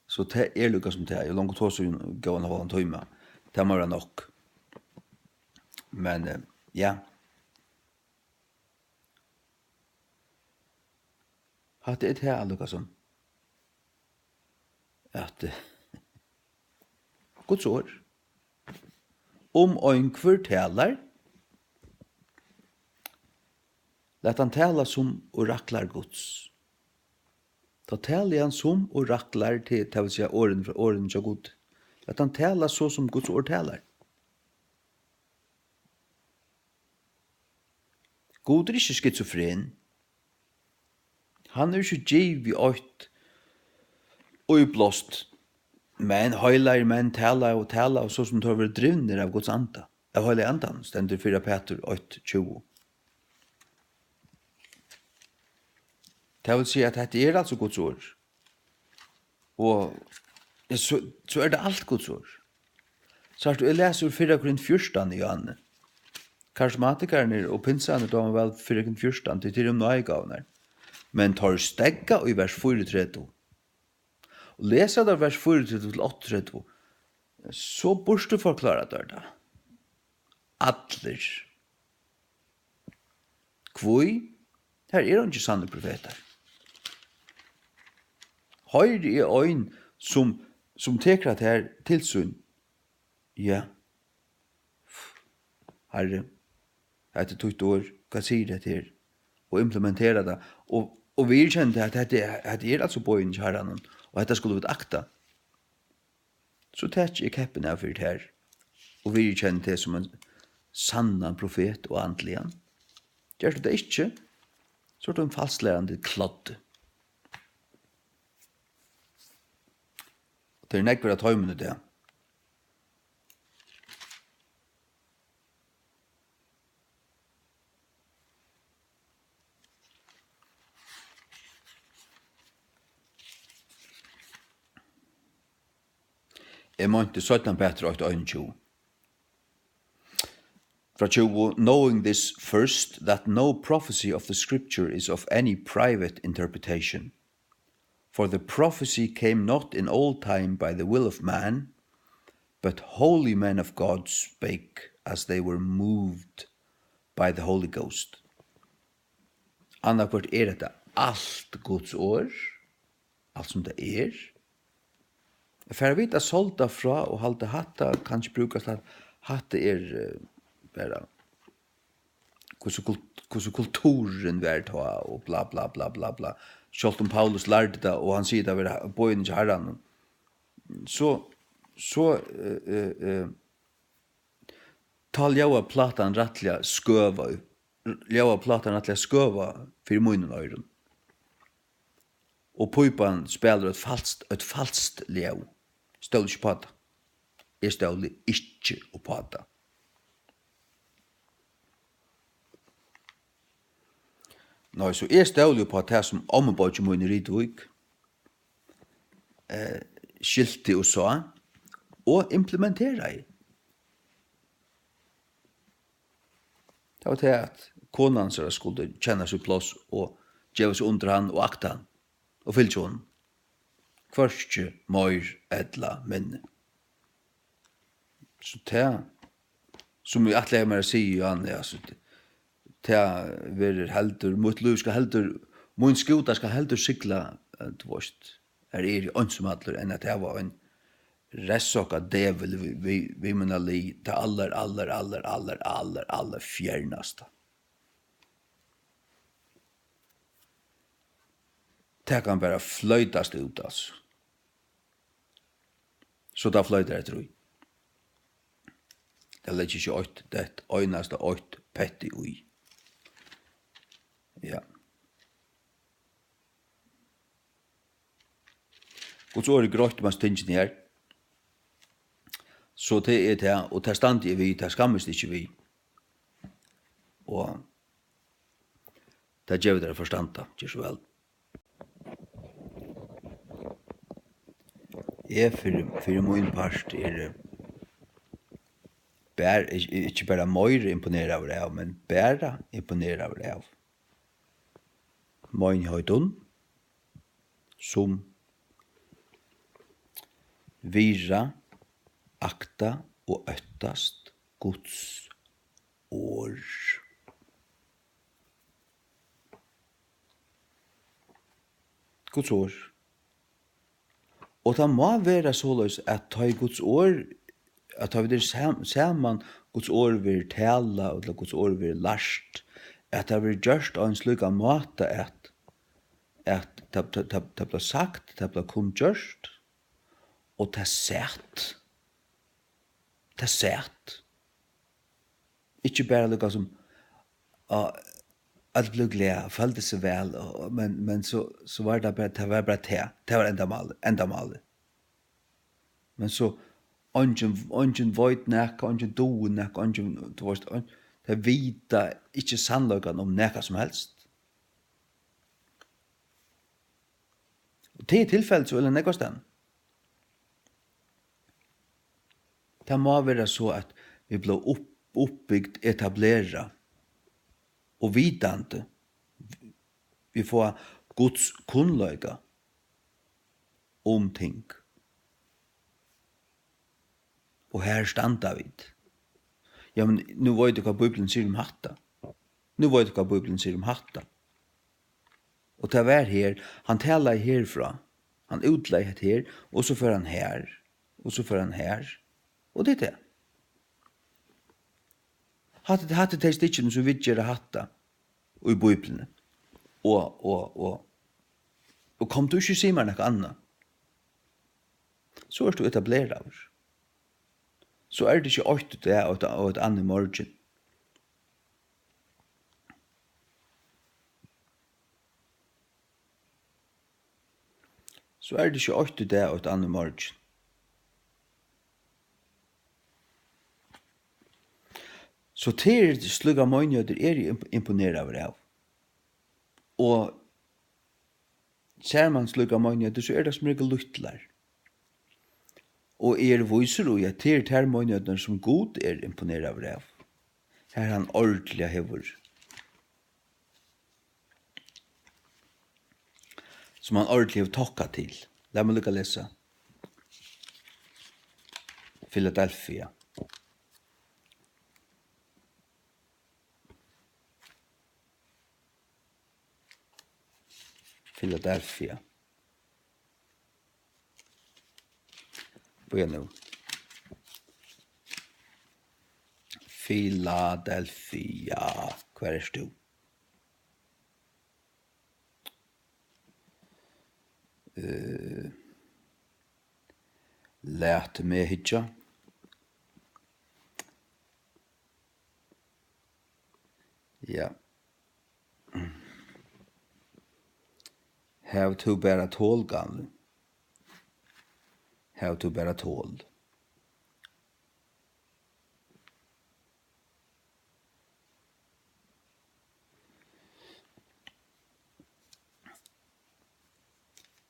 So tað er líka sum tað er. Eg havi longu tosað í ein góðan hálvan tíma. Tað má vera nokk. Men, eh, ja. Hatta er tað, Lukas, at, eh, Guds orð. Um einhvør talar, lat hann tala sum oraklar Guds. Tá talar hann sum oraklar til, tað vil siga orðini frá, orðini hjá Gud. Lat hann tala so, sum Guds orð talar. Gud er ikki skizofren. Hann hevur ikki givið eitt íblást, men heilagir menn tala og tala, og so sum teir verða drivnir av Guds anda, av Heilaga Andanum, stendur fyrra Petur eitt tjúgu. Tað vil siga, at hetta er altso Guds orð. Og so, so er tað alt Guds orð. Sært tú, eg lesi úr fyrra Korint fjúrtan, Johanne. Karismatikarnir og pinsarnir dáma væl fyrra Korint fjúrtan, tí tað er um náðigávurnar. Men teir steðga í vers fýraogtretivu. Og lesa teir vers fýraogtretivu til áttaogtretivu, so burturforklára teir tað. Allir. Hví? Har eru eingir sannir profetar. Hoyri eg ein, sum, sum tekur hatta her til sín? Ja. Harri, hetta er títt orð. Hvat sigur hetta her? Og implementera tað. Og, og viðurkenna tað, at hetta er, hetta er altso boðini hjá Harranum, og hetta skulu vit akta. So taki eg keppin av fyri tær og viðurkenni teg sum ein sannan profet og andligan. Gert tú tað ikki, so ert tú ein falslærandi kloddi. Og tað eru nógvir av teimum í dag. Eg meinti seinna Petur eitt einogtjúgu. Frá tjúgu, knowing this first, that no prophecy of the scripture is of any private interpretation. For the prophecy came not in old time by the will of man, but holy men of God spake as they were moved by the Holy Ghost. Annaðhvørt er hetta alt Guds orð, alt sum tað er. At fara vit at solda frá og halda hatta kann ikki brúkast, at hatta er, eh, bara hvussu kult-, hvussu kulturin var tá og bla, bla, bla, bla, bla. Sjálvt um Paulus lærdi tað, og hann sigur tað vera boðini hjá Harranum, so, so, eh, eh, eh, tá ljóðar plátan rættiliga skøva, ljóðar plátan rættiliga skøva fyri mínum oyrum. Og pípan spælir eitt falskt, eitt falskt ljóð. Stóli ikki uppá tað. Eg stóli ikki uppá tað. Nei, so eg stóli uppá tað, sum ommubeiggin mín í Rituvík, eh, skilti og sá, og implementeraði. Tað var tað, at kona hansara skuldi kenna sítt pláss og geva seg undir hann og akta hann og fylgja honum. Hvørki meir ella minni. So tað, sum eg ætlaði mær at siga, Johanne, altso, tað verður heldur, mítt lív skal heldur, mín skúta skal heldur sigla, eh, tú veist, har eg eri einsamallur, enn at hava ein reyðsokkadevil við, við, við mína lið, tað allar, allar, allar, allar, allar, allar fjernasta. Tað kann bara floytast út, altso. So tað floytar eftir í. Tað leggi ikki eitt, eitt einasta eitt petti í. Ja. Guds orð er greitt um hasi tingini her. So tað er tað, og tað standi eg við, tað skammist eg ikki við. Og tað gevur tær at forstanda, ger so væl. Eg fyri, fyri mín part eri bar-, ikki, ikki bara meira imponeraður av, men bara imponeraður av meinigheitini, sum virða, akta og óttast Guds orð. Guds orð. Og tað má vera soleiðis, at tá ið Guds orð, at tá vit eru sam-, saman, Guds orð verður talað, ella Guds orð verður lært, at tað verður gjørt á ein slíkan máta, at, at tað, tað, tað, tað bleiv sagt, tað bleiv kunngjørt, og tað sat. Tað sat. Ikki bara líka sum, á, øll blivu glað, føldu seg væl, og, men, men so, so var tað bara, tað var bara tað. Tað var endamálið, endamálið. Men so, eingin, eingin veit nakað, eingin dugir nakað, eingin, tú veist, ein, tey vita ikki sannleikan um nakað sum helst. Og tað er tilfelligt so illa nógvastaðni. Tað má vera so, at vit blíva upp-, uppbygd, etablerað og vitandi. Vit fáa Guds kunnleika um ting. Og her standa vit. Ja, men nú veit eg, hvat Bíblian sigur um hatta. Nú veit eg, hvat Bíblian sigur um hatta. Og tað var her, hann talaði herfrá. Hann útlagði hetta her, og so fór hann har, og so fór hann har. Og tað er tað. Hatta, hatta er tey stykkini, sum vit gera hatta í Bíbliuni. Og, og, og, og kom tú ikki og sig mær nakað annað. So ert tú etableraður. So er tað ikki eitt í dag og eitt, og eitt annað í morgin. So er tað ikki eitt í dag og eitt annað í morgin. So tað er slíkar meinigheiter, eg eri imp-, imponeraður av. Og sær mann slíkar meinigheiter, so er tað sum regel lítlar. Og eg eri vísur í, at tað eru tær meinigheiternar, sum Gud er imponeraður av. Har hann ordiliga hevur, sum hann ordiliga hevur tokka til. Lat meg líka lesa. Filadelfia. Filadelfia. Bíða nú. Filadelfia, hvar ert tú? Eh, lat meg hyggja. Ja. Hav tú bara tol, gamli. Hav tú bara tol.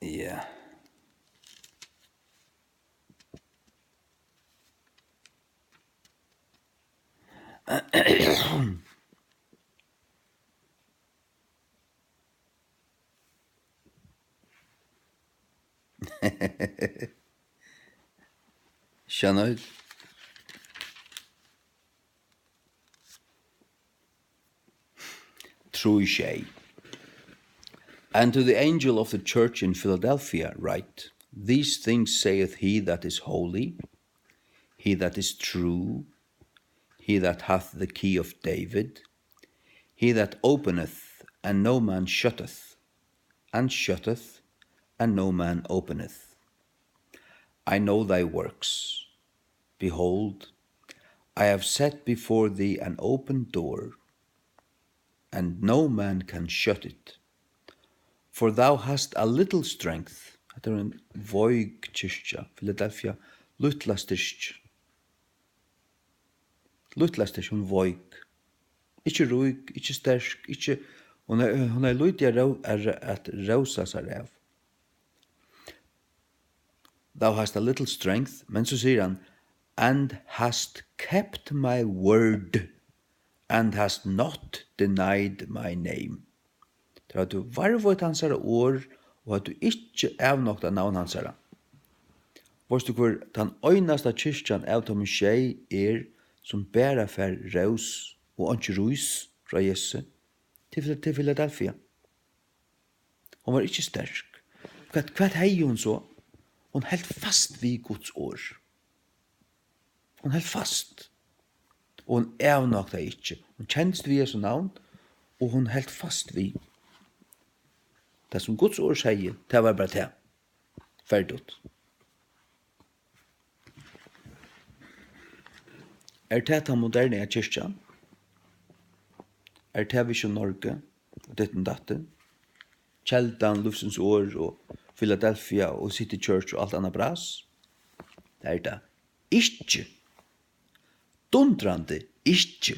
Ja. Skjønner. Trý sjey. And to the angel of the church in Philadelphia write, These things saith he that is holy, he that is true, he that hath the key of David, he that openeth, and no man shutteth, and shutteth, and no man openeth. I know thy works. Behold, I have set before thee an open door, and no man can shut it. For thou hast a little strength. Hetta er ein veik kirkja, Filadelfia, lítla styrki. Lítla styrki, hon veik. Ikki rík, ikki sterk, ikki, hon er, hon er lítið at ró-, at, at rósa sær av. Thou hast a little strength, men so sigur hann, and hast kept my word, and hast not denied my name. Tað er at tú varðveitt hansara orð, og at tú ikki avnoktar navn hansara. Veitst tú hvør tann einasta kirkjan av teimum sjey er, sum bara fær rós og einki rís frá Jesu? Til, til Filadelfia. Hon var ikki sterk. Hvat, hvat hevði hon so? Hon helt fast við Guds orð. Hon helt fast. Og hon avnoktaði ikki. Hon kendist við Jesu navn, og hon helt fast við tað, sum Guds orð segði. Tað var bara tað. Ferdigt. Er tað tann moderna kirkjan? Er tað Vision Norge? Og ditten datten. Keldan, Lívsins Orð og Philadelphia og City Church og alt annað bras? Tað er tað ikki. Dundrandi ikki.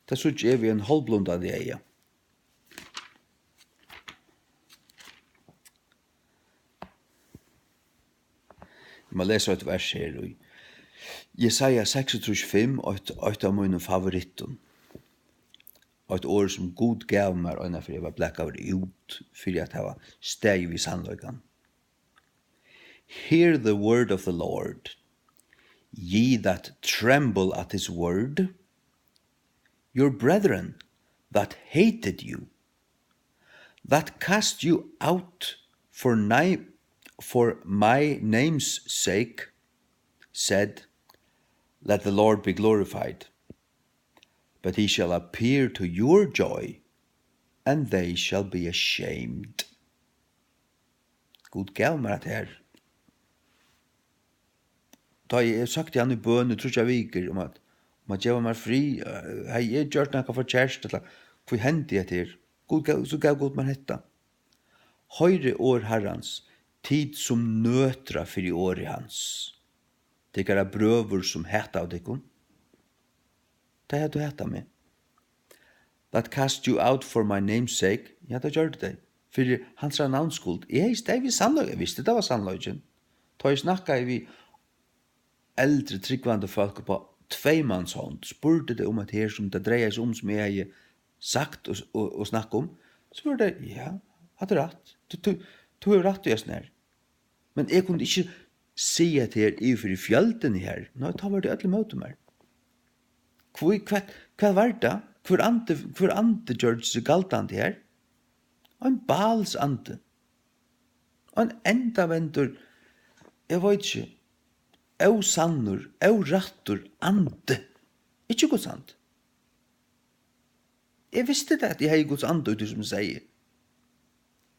Tað síggi eg við ein hálvblundandi eyga. Eg má lesa eitt vers her í Jesaja seksogtrýss fimm, eitt, eitt av mínum favorittum. Eitt orð, sum Gud gav mær, einaferð eg var blakaður út fyri at hava staðið við sannleikan. Hear the word of the Lord, ye that tremble at his word, your brethren that hated you, that cast you out for ni-, for my name's sake, said, let the Lord be glorified. But he shall appear to your joy, and they shall be ashamed. Gud gav mær hetta her. Tá eg, eg søkti hann í bøn í tríggjar vikur um at, um at geva mær frið, eh, hevði eg gjørt nakað forkert, ella hví hendi hetta her? Gud gav, so gav Gud mær hetta. Hoyrið orð Harrans, tit sum nøtra fyri orði hans. Tykkara brøður, sum hataðu tykkum, tey høvdu hatað meg. That cast you out for my name's sake, ja, tað gjørdu tey. Fyri hansara navns skuld. Eg hevði staðið við sannleika, eg visti, tað var sannleikin. Tá eg snakkaði við eldri trúgvandi fólk upp á tveimannshond, spurdi tey um hetta her, sum tað dreiaði seg um, sum eg hevði sagt og, og, og snakkað um, so vóru tey, ja, hatta er rætt. Tú, tú, tú hevur rætt í hesum her. Men eg kundi ikki siga hetta her yvir fyri fjøldini her. Nei, tá vóru tey øll ímóti mær. Hví, hvat, hvat var tað? Hvør andi, hvør andi gjørdi seg galdandi her? Ein Baals andi. Ein endavendur, eg veit ikki, ósannur, órættur andi. Ikki Guds andi. Eg visti tað, at eg hevði Guds anda í tí, sum eg segði.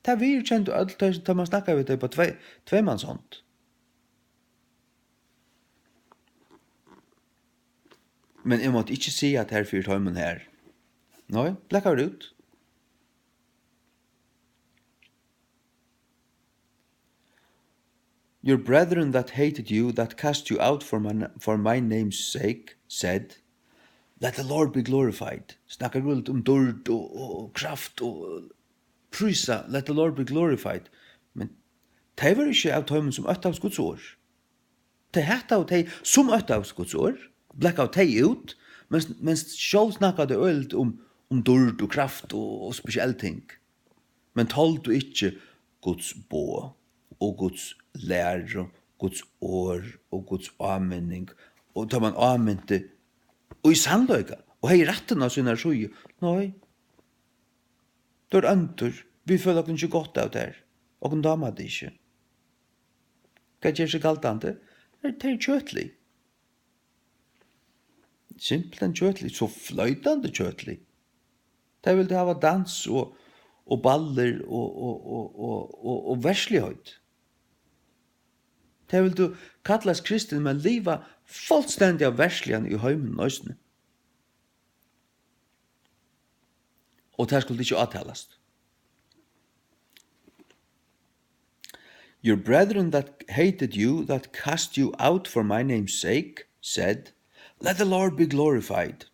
Tað viðurkendu øll tey, tá man snakkaði við tey á tvey, tveimannshond. Men eg mátti ikki siga tað her fyri teimum her. Nei, blakaður út. Your brethren that hated you, that cast you out for my, for my name's sake, said, let the Lord be glorified. Snakkar gott um dýrd og, og, og kraft og prísa, let the Lord be glorified. Men tey vóru ikki av teimum, sum óttaðust Guds orð. Tey hataðu tey, sum óttaðust Guds orð, blakaðu tey út, men, men sjálv snakkaðu tey øgiliga um, um dýrd og kraft og, og spesiell ting. Men toldu ikki Guds boð og Guds læru, Guds orð og Guds áminning, og tá man áminti í sannleika og hevði rættin á sínari síðu, nei, tað er óndur, vit føla okkum ikki gott av tær, okkum dámar tað ikki. Hvat ger seg galdandi? Tað er, tað er kjøtligt. Simpelthen kjøtligt, so floytandi kjøtligt. Tey vildu hava dans og, og ballir og, og, og, og, og, og versligheit. Tey vildu kallast kristin, men liva fullstendiga versligan í heiminum eisini. Og tað skuldi ikki átalast. Your brethren that hated you, that cast you out for my name's sake, said, let the Lord be glorified.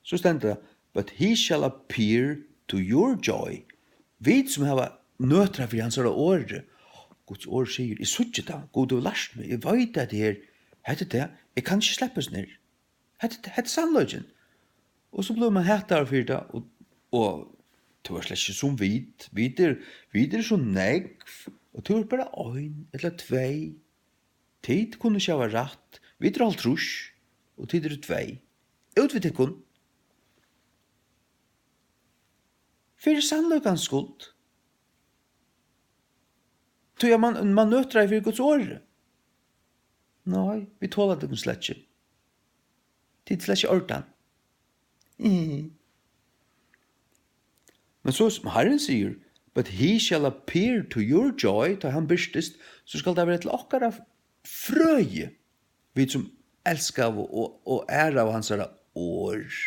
So stendur tað, but he shall appear to your joy. Vit sum hava nøtrað fyri hansara orði. Guds orð sigur, eg síggi tað, Gud hevur lært meg, eg veit at tað er, hetta er tað, eg kann ikki sleppa hesum her. Hetta, hetta er sannleikin. Og so blívur man hataður fyri tað, og, og tú ert slett ikki sum vit. Vit er, vit er so nógv, og tú ert bara ein ella tvey. Tit kunnu ikki hava rætt. Vit eru hálvtrýss, og tit eru tvey. Út við tykkum. Fyri sannleikans skuld. Tí at man, man nøtraði fyri Guds orði. Nei, vit tola tykkum slett ikki. Tit eru slett ikki í ordan. Mm. Men so sum Harrin sigur, "But he shall appear to your joy", tá hann birtist, so skal tað vera til okkara frøði, vit sum elskaðu og, og æraðu hansara orð.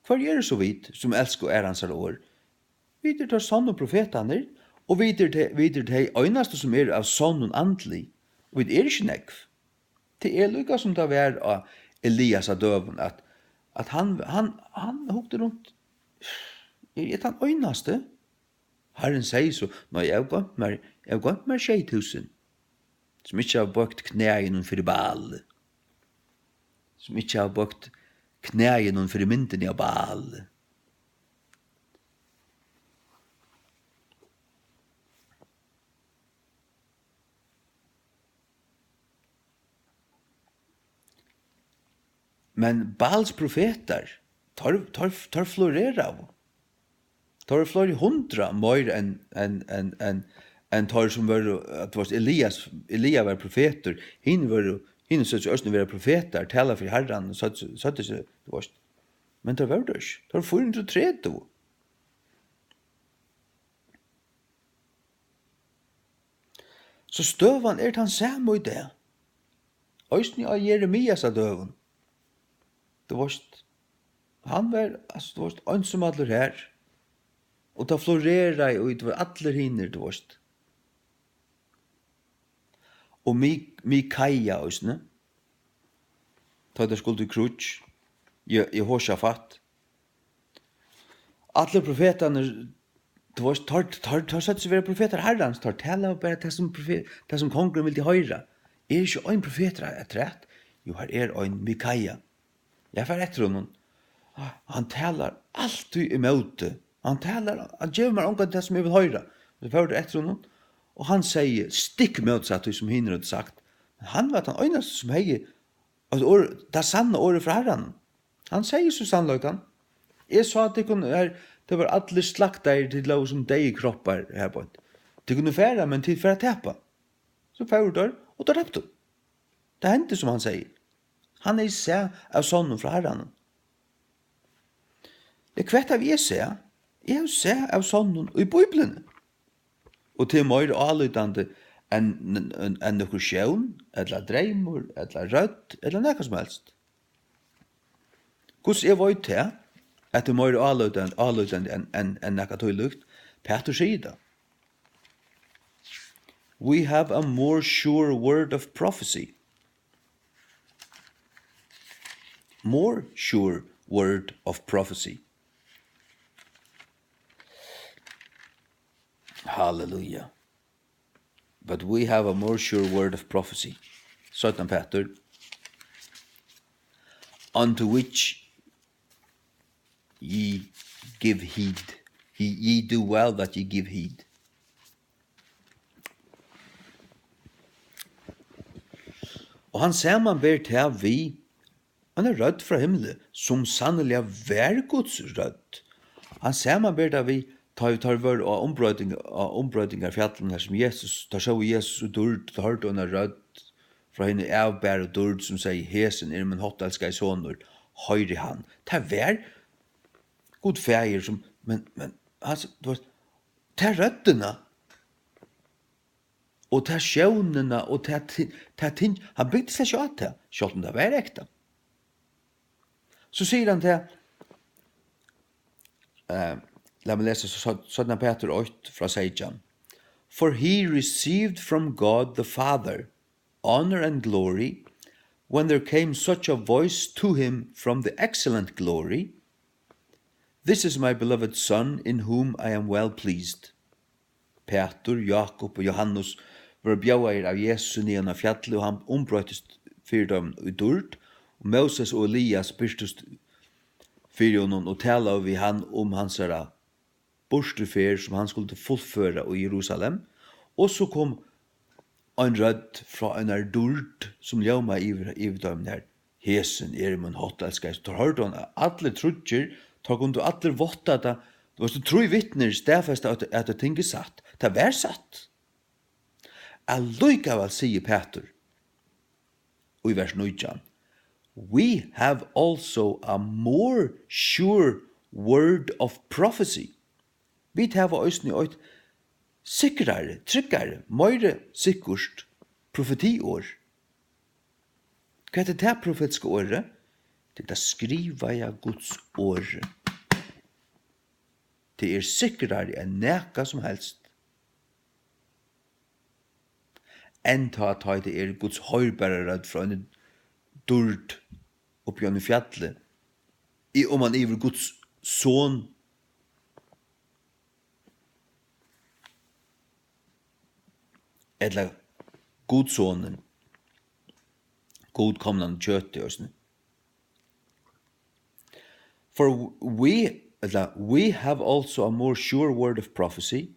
Hvør eru so vit, sum elska og æra hansara orð? Vit eru teir sonnu profetarnir, og vit eru tey, vit eru tey einastu, sum eru av sonnum andli. Og vit eru ikki nógv. Tað er líka sum tað var á Eliasa døgum, at, at hann, hann, hann hugdi runt, "Eri eg tann einasti?" Harrin segði so, "Nei, eg havi goymt mær, eg havi goymt mær sjey túsund, sum ikki hava boygt knæini fyri Baali, sum ikki hava boygt knæini fyri myndini av Baali." Men Baals profetar, teir, teir, teir floreraðu. Teir eru fleiri hundrað meir enn, enn, enn, enn, enn teir sum vóru, at, tú veist, Elias, Elia var profetur, hinir vóru, hinir søgdu seg eisini vera profetar, tala fyri Harran, og søgdu, søgdu seg, tú veist. Men teir vóru tað ikki. Teir vóru fýra hundrað og tretivu. So støðan er tann sama í dag. Eisini á Jeremiasa døgum. Tú veist, hann var, altso, tú veist, einsamallur har. Og tað floreraði, og tað var allir hinir, tú veist. Og Mi-, Mikaia eisini. Tá teir skuldu í kríggj. Je-, Jehosjafat. Allir profetarnir, tú veist, teir, teir, teir søgdu seg vera profetar Harrans, teir talaðu bara tað sum profe-, tað sum kongurin vildi hoyra. Er ikki ein profetur afturat? Jú, har er ein, Mikaia. Eg fari eftir honum. Hann talar altíð ímóti. Hann talar, hann gevur mær ongantíð tað sum eg vil hoyra. So fóru teir eftir honum, og hann segði stikk mótsatt tí sum hinir høvdu sagt. Men hann var tann einasti sum hevði eitt orð, tað sanna orðið frá Harranum. Hann segði so sannleikan. Eg sá tykkum her, tað vóru allir slaktaðir, tit lógu sum deyðir kroppar her beint. Tit kunnu fara, men tit fara at tapa. So fóru teir, og teir taptu. Tað hendi, sum hann segði. Hann hevði sæð av sonnum frá Harranum. Ja, hvat havi eg sæð? Eg havi sæð av sonnum í Bíbliuni. Og tað er meira álítandi enn, enn, enn nøkur sjón, ella dreymur, ella rødd, ella nakað sum helst. Hvussu eg veit tað, at tað er meira álítandi, álítandi enn, enn, enn nakað tílíkt? Pætur sigur tað. We have a more sure word of prophecy. More sure word of prophecy. Hallelujah. But we have a more sure word of prophecy. Seinna Pætur. Unto which ye give heed. Ye, ye do well that ye give heed. Og hann samanber tað við eina rødd frá himli, sum sanniliga var Guds rødd. Hann samanber tað við, tá ið teir vóru á umbroyting-, á umbroytingarfjallinum, har sum Jesus, teir sóu Jesus í dýrd, teir hoyrdu eina rødd frá hini avbæru dýrd, sum segði, "Hesin er mín háttelskaði sonur, hoyri hann." Tað var Gud Faðir, sum, men, men, altso, tú veist, ta røddina, og ta sjónina, og ta ti-, ta ting, hann bygdi seg ikki á tað, sjálvt um tað var ekta. So sigur hann tað, eh, lat meg lesa so, so, seinna Pætur eitt frá seytjan. "For he received from God the Father honor and glory, when there came such a voice to him from the excellent glory, 'This is my beloved Son, in whom I am well pleased.'" Pætur, Jákup og Jóhannes vóru bjóðaðir av Jesusi niðan á fjallið, og hann umbroyttist fyri teimum í dýrd, og Móses og Elias birtust fyri honum og talaðu við hann um hansara burturferð, sum hann skuldi fullføra í Jerusalem. Og so kom ein rødd frá einari dýrd, sum ljómaði yvir, yvir teimum har. "Hesin er mín háttelskaði." Teir hoyrdu hann, allir tríggir, teir kundu allir vátta tað, Tú veist, trý vitnir staðfesta, at, at eitt ting er satt. Tað var satt. Allíkavæl sigur Pætur í vers nítjan, "We have also a more sure word of prophecy." Vit hava eisini eitt sikrari, tryggari, meiri sikkurt profetiorð. Hvat er tað profetiska orðið? Tað er tað skrivaða Guds orðið. Tað er sikrari enn nakað sum helst. Enn tá, tá tað er Guds hoyrbara rødd frá eini dýrd uppi á einum fjalli, í, oman yvir Guds son, ella Gudsonin, Gud komnan í kjøti eisini. For we, ella, we have also a more sure word of prophecy,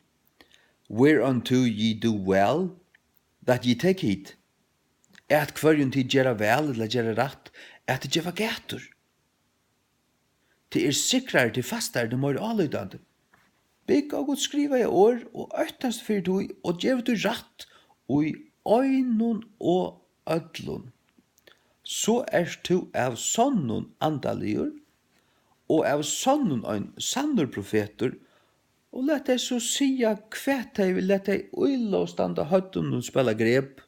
whereunto ye do well that ye take heed, at hvørjum tit gera væl ella gera rætt, at tit geva gætur. Tað er sikrari, tað er fastari, tað er meira álítandi. Bygg á Guds skrivaða orð og óttast fyri tí og gev tí rætt í einum og øllum. So ert tú av sonnum andaligur og av sonnum ein sannur profetur, og lat tey so siga, hvat tey vil, lat tey ílóg standa høvdinum, spæla grep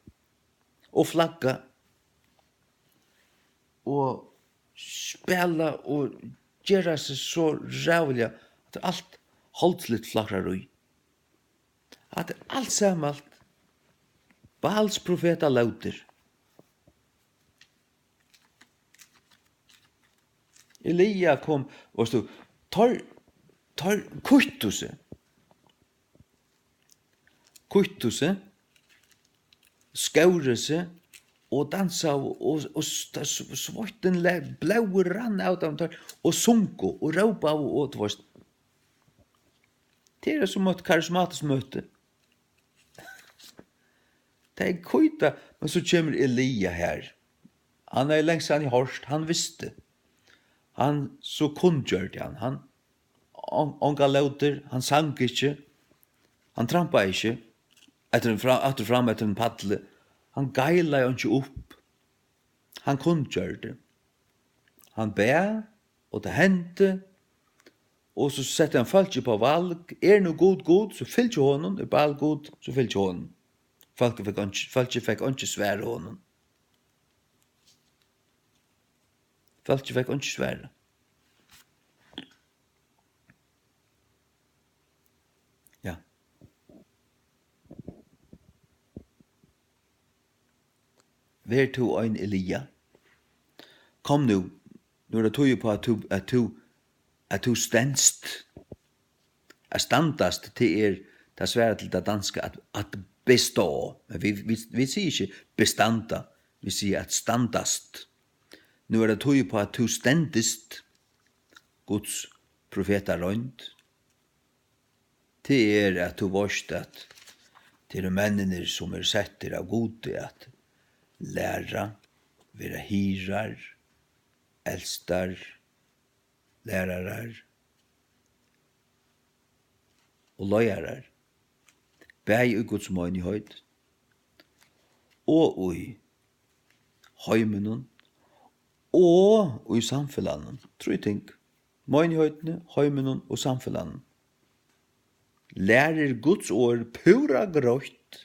og flagga og spæla og gera seg so ræðuliga, at alt holdsligt flagrar í. At alt samalt Baals profeta lótir. Elia kom, veist tú, teir, teir kýttu seg. Kýttu seg, skóru seg og dansaðu og, og s-, s-, sveittin le-, blóðið rann av teimum, teir, og sungu og rópaðu og, tú veist. Tað er sum eitt karismatiskt møti. Tað er hvíta, men so kemur Elia her. Hann hevði langt síðani hoyrt, hann visti. Hann, so kunngjørdi hann, hann on-, ongar lótir, hann sang ikki, hann trampaði ikki, eftir ein fra-, aftur fram eftir einum palli, hann geilaði einki upp, hann kunngjørdi, hann bað, og tað hendi, og so setti hann fólkið upp á val, er nú Gud Gud, so fylgið honum, er Baal Gud, so fylgið honum. Fólkið fekk einki, fólkið fekk einki svar av honum. Fólkið fekk einki svar. Ja. Ver tú ein Elia. Kom nú, nú er tað tíð upp á, at tú, at tú, at tú stendst. At standast, tað er, tað svarar til tað danska at, at bestå. Men vit, vit, vit siga ikki bestanda, vit siga at standast. Nú er tað tíð upp á, at tú stendist Guds profetaroynd. Tað er, at tú veitst, at tað eru menninir, sum eru settir av Gudi at læra, vera hirðar, elstar, lærarar og leiðarar, bæði í Guds meinigheit og í heiminum og í samfelagnum. Trý ting. Meiniheitini, heiminum og samfelagnum. Lærir Guds orð púra greitt,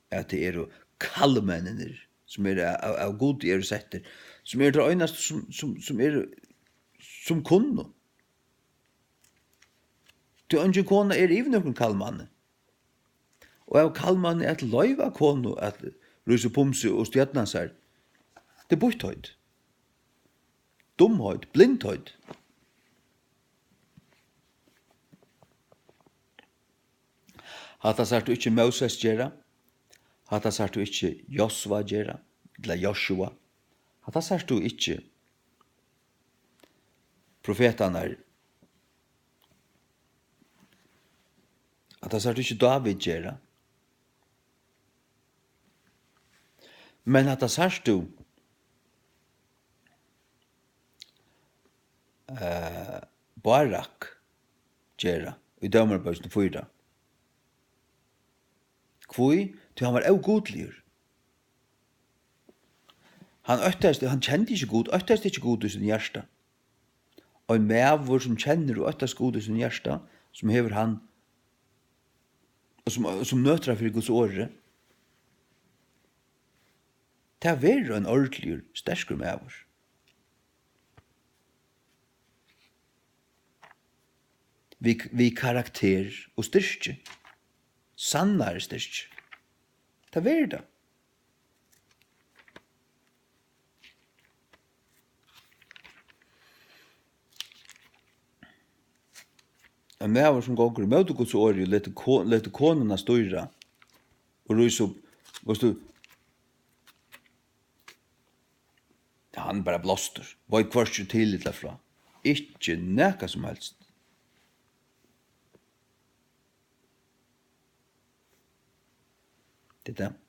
at tað eru kallmenninir, sum eru av, av, av Gudi eru settir, sum eru teir einastu, sum, sum, sum eru, sum kunnu. Tí eingin kona er yvir nøkrum kallmanni. Og av kallmanni at loyva konu at rísa upp um seg og stjórna sær, tað er býttheit. Dumheit, blindheit. Hatta sært tú ikki Móses gera. Hatta sært tú ikki Josva gera, ella Joshua. Hatta sært tú ikki profetarnar. Hatta sært tú ikki Dávid gera. Men hatta sært tú, eh, Barak gera í Dómarabókini fýra. Hví? Tí hann var ógudligur. Hann óttaðist, hann kendi ikki Gud, óttaðist ikki Gud í sínum hjarta. Ein maður, sum kennir og óttast Gud í sínum hjarta, sum hevur hann, og sum, sum nøtrar fyri Guds orði, tað verður ein ordiligur, sterkur maður. Við, við karakter og styrki. Sannari styrki. Tað verður tað. Ein maður, sum gongur ímóti Guds orði og letur ko-, letur konuna stýra og rísa upp, veitst tú, hann er bara blástur, veit hvørki til ella frá, ikki nakað sum helst. Tað er tað.